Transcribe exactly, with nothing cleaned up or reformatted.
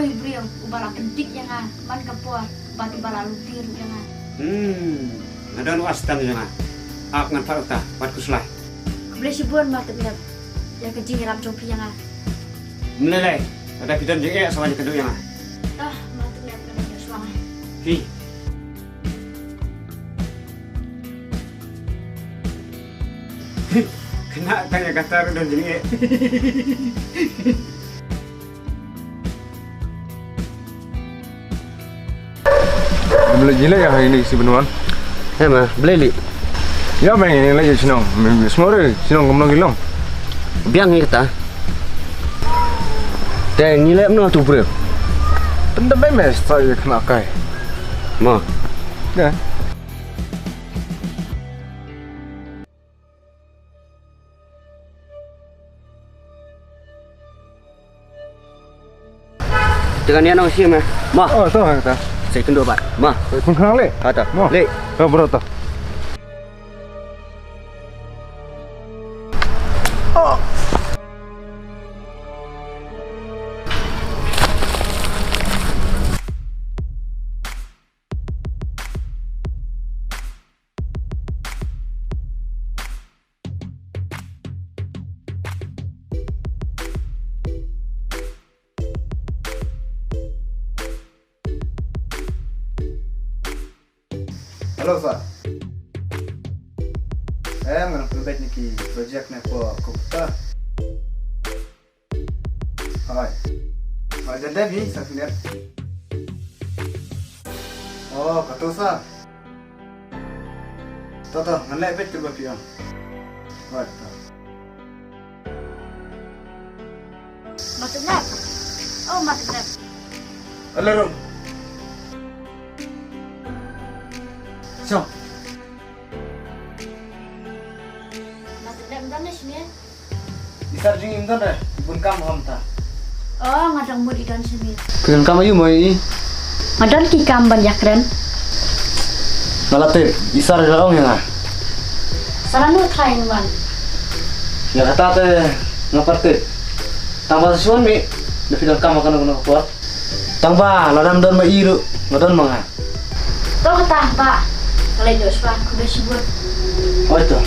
Uei u briew uba la pyndik ïa nga man ka por bad uba la lynti ruh ïa nga. Hmm, nga don wei stem ïa nga. Ap ngan pat uta bad khuslai. Khublei shibun Mah Tipnep ïa ka jingïarap jong phi ïa nga. Ym lei lei, lada phi don jingeh sa wan ïakynduh ïa nga. Ah, Mah Tipnep, ka dei shuwa. Hi. Kena tang ïa kata ruh don jingeh. Blei jileh ïa ini si Benuan. Hema, blei li. Ïa meng ini lagi sinong. Semua re sinong kumno gilong. Biang ni kata. Te ngi leh mno tu bre. Pendem mes sa ïa kena kai. Ma. Ya. Te kan ïa nong shim eh. Ma. Oh, to kata. Sa ïakynduh bad. Ma. Pun khnang le. Kata. Ma. Le. To bro to. Oh. Hello sir. Eh, ngan pynbeit na ki project na ka computer. Hoi. Hoi, jan dep hi sa kyndiat. Oh, kato sir. To to, ngan leh peit kaba phi ong. Hoi, to. Mah Tipnep. Oh, Mah Tipnep. Hello, Rum. Song. Mah Tipnep, ym don ne shane? I sir jong ngi ym don re, i bun kam ha mynta. Oh, nga dang mut i don shane. Phi don kam aïu mo i? Nga don ki kam ban ïakren. Nga la tip, i sir i la ong ïa nga. Sa lano trai ngan wan? Ïa kata te nga pat tip. Tang ba sa shu wan mih, da phi don kam ha kano kano ka por. Tang ba lada ym don ma i ruh, nga don ma nga. To kata bah, nga leit noh shuwa, khublei shibun. Hoi to.